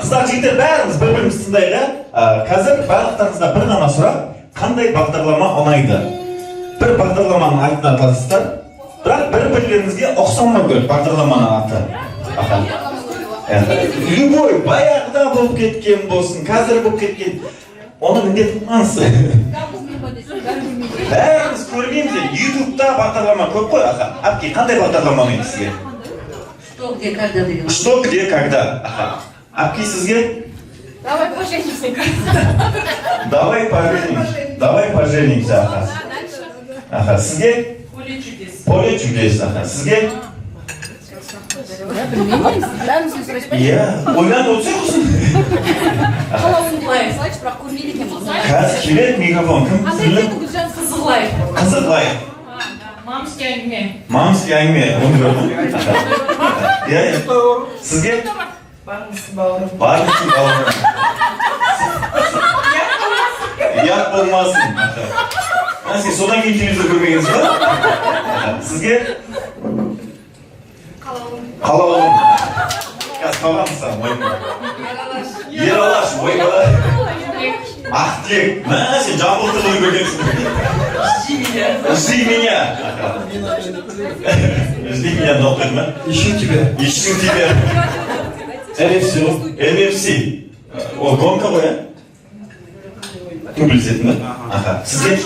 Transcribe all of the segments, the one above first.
Қыздар, жігіттер, бәріміз бір бірімізді тыңдайық, иә. Қазір барлықтарыңызға бір ғана сұрақ: қандай бағдарлама ұнайды? Бір бағдарламаның атын атасыздар, бірақ бір бірлеріңізге ұқсамау керек бағдарламаның аты. Аха. Иә. Любой, баяғыда болып кеткен болсын, қазір болып кеткен, оны міндет қылмаңыз. Бәріміз көрмейміз енді, Ютубта бағдарлама көп қой. Аха, әпке, қандай бағдарлама ұнайды сізге? «Что, где, когда» деген. «Что, где, когда». Аха, әпке, сізге? «Давай поженимся». «Давай поженимся», «Давай поженимся». Аха, аха, сізге? «Поле чудес». «Поле чудес». Аха, сізге? Білмеймін, бәріміз сұрайсыз. Иә, ойланып отырсай құрсын. «Қызық лайф». Бірақ көрмейді екенмін. Қазір келеді микрофон. Кім, сіңлім? «Қызық лайф». «Қызық лайф». «Мамский әңгіме». «Мамский әңгіме», оны көрдім. Иә, иә, сізге? «Бармысың, бауырым». «Бармысың, бауырым». Ұят болмасын. Аха. Сен содан кейін телевизор көрмегенсіз ба? Аха. Сізге? «Қалаулым». Қазір қаламыз саған, ойбай. «Ералаш», ойбай. «Ақтілек». Мә, сен Жамбыл ТВ-ны көргенсің. «Жди меня». «Жди меня». Аха. «Жди меня» оқиды ма? «Ищу тебя». «Ищу тебя». «РФС». «МФС». Ол гонка ғой, иә? Төбелесетін ба? Аха. Сізге?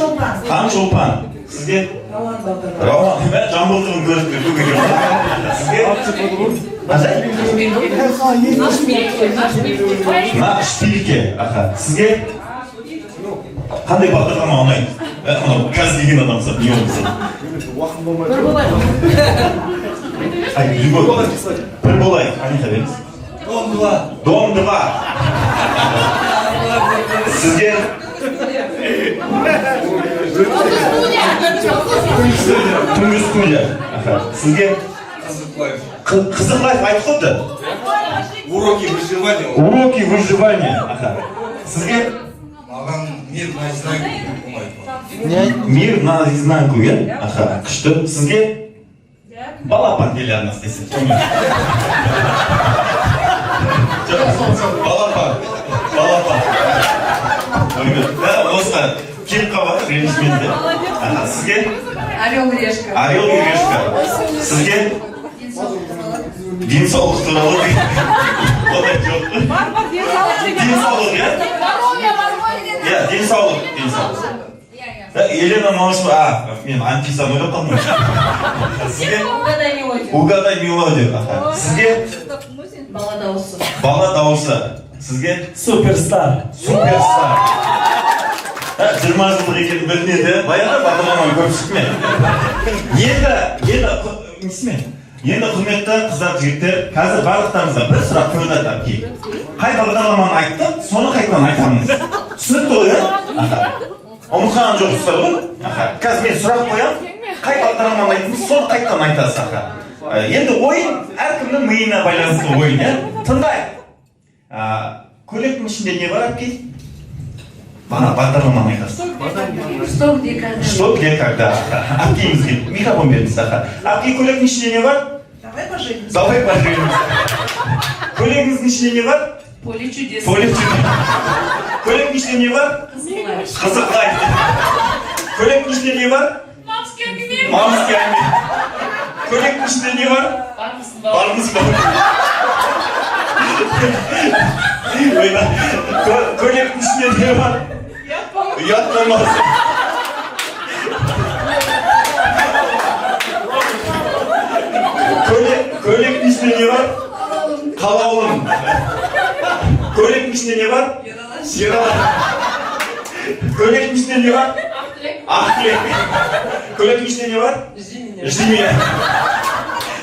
«Таң Шолпан». Сізге? «Рауан». Мә, Жамбыл ТВ-ны көріп көрген екен. Сізге? Қандай? «На шпильке». «На шпильке». «На шпильке». Аха. Сізге? Қандай бағдарлама ұнайды? Ә, мынау қазір келген адам ұқсап, не болса. «Бір болайық». Ай, любой. «Бір болайық». Қанша беріңіз? «Дом 2». «Дом 2». Сізге? «Түнгі студия». Аха. Сізге? «Қызық лайф». «Қызық лайф» айтып қойды. «Уроки выживания». «Уроки выживания». Аха. Сізге? Маған «Мир наизнанку» ұнайды. «Мир наизнанку», иә? Аха, күшті. Сізге? «Балапан» телеарнасы десе. Жоқ, «Балапан». «Балапан». Ойбай, да, осыға келіп қалып ренжімен де. Аха, сізге? «Орел и решка». «Орел и решка». Сізге? Денсаулық туралы деген. Ондай жоқ қой. Бар, бар, денсаулық деген. Денсаулық, иә? Здоровье бар ғой. Иә, денсаулық, денсаулық. Да, Елена Малышева, а, мен Анфисаны ойлап қалдым. Сізге? «Угадай мелодию». «Угадай мелодию». Аха. Сізге? «Бала дауысы». «Бала дауысы». Сізге? «Суперстар». «Суперстар». 20 жылдық екені білінеді. Баяғыда бағдарламаны көріп шықтым мен. Енді, несімен? Енді, құрметті қыздар, жігіттер, қазір барлықтарыңызға бір сұрақ қойылады, әпке. Қай бағдарламаны айттым, соны қайтадан айтамыз. Түсінікті ғой, иә? Аха. Ұмытқан жоқсыздар ғой? Аха. Қазір мен сұрақ қоямын. Қай бағдарламаны айттым, соны қайтадан айтасыз, аха. Енді ойын әркімнің миына байланысты ойын, иә? Тыңдайық. Көйлектің ішінде не бар, әпке? Бағана бағдарламаны айтасыз. «Что, где, когда». «Что, где, когда». Әпкемізге микрофон беріңіз, аха. Әпке, көйлектің ішінде не бар? «Давай поженимся». «Давай поженимся». Көйлегіңіздің ішінде не бар? «Поле чудес». «Поле чудес». Көйлектің ішінде не бар? «Қызық лайф». «Қызық лайф». Көйлектің ішінде не бар? «Мамский әңгіме». «Мамский әңгіме». Көйлектің ішінде не бар? «Бармысың, бауырым». «Бармыз ба?» Ойбай. Көйлектің ішінде не бар? Ұят болмасын. Ұят болмасын. Көйлектің ішінде не бар? «Қалаулым». Көйлектің ішінде не бар? «Ералаш». Көйлектің ішінде не бар? «Ақтілек». Көйлектің ішінде не бар? «Жди меня». «Жди меня».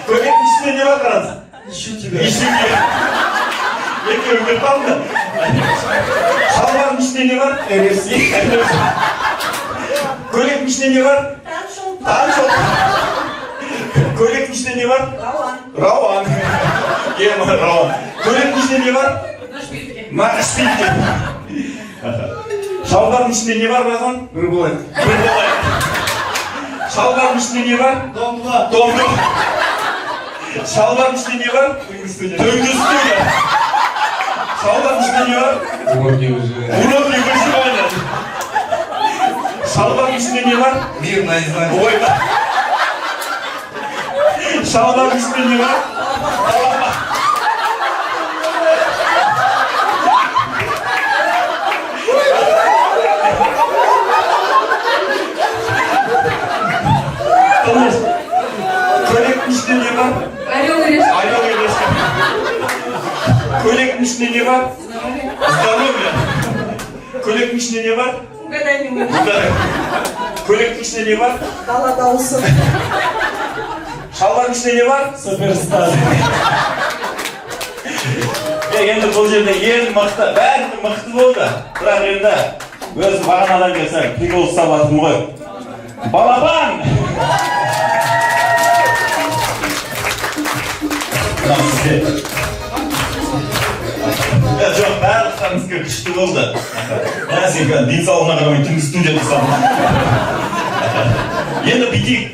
Көйлектің ішінде не бар, қараңыз? «Ищу тебя». «Ищу тебя». Екеуі келіп қалды. Шалбардың ішінде не бар? РФС. Көйлектің ішінде не бар? «Таң Шолпан». «Таң Шолпан». Көйлектің ішінде не бар? «Рауан». «Рауан». Ема, Рауан. Көйлектің ішінде не бар? «На шпильке». «На шпильке». Шалбардың ішінде не бар, Базан? «Бір болайық». «Бір болайық». Шалбардың ішінде не бар? «Дом 2». «Дом 2». Шалбардың ішінде не бар? «Түнгі студия». «Түнгі студия». Шалбардың ішінде не бар? Уроки выживания. Уроки выживания. Шалбардың ішінде не бар? Мир наизнанку. Ой, шалбардың ішінде не бар? Балапан. Тыныш. Көйлектің ішінде не бар? Орел и решка. Орел и решка. Көйлектің ішінде не бар? Здоровье. Көйлектің ішінде не бар? Угадай не могу. Угадай. Көйлектің ішінде не бар? Бала дауысы. Шалбардың ішінде не бар? Суперстар. Е, енді бұл жерде ең мықты, бәрі мықты болды. Бірақ енді өзім бағанадан бері сәл прикол ұстап жатырмын ғой. Балапан! Мынау сізде. Е, жоқ, барлықтарыңыздікі күшті болды. Мә, сен денсаулығына қарамай түнгі студия жасадың. Енді бүйтейік.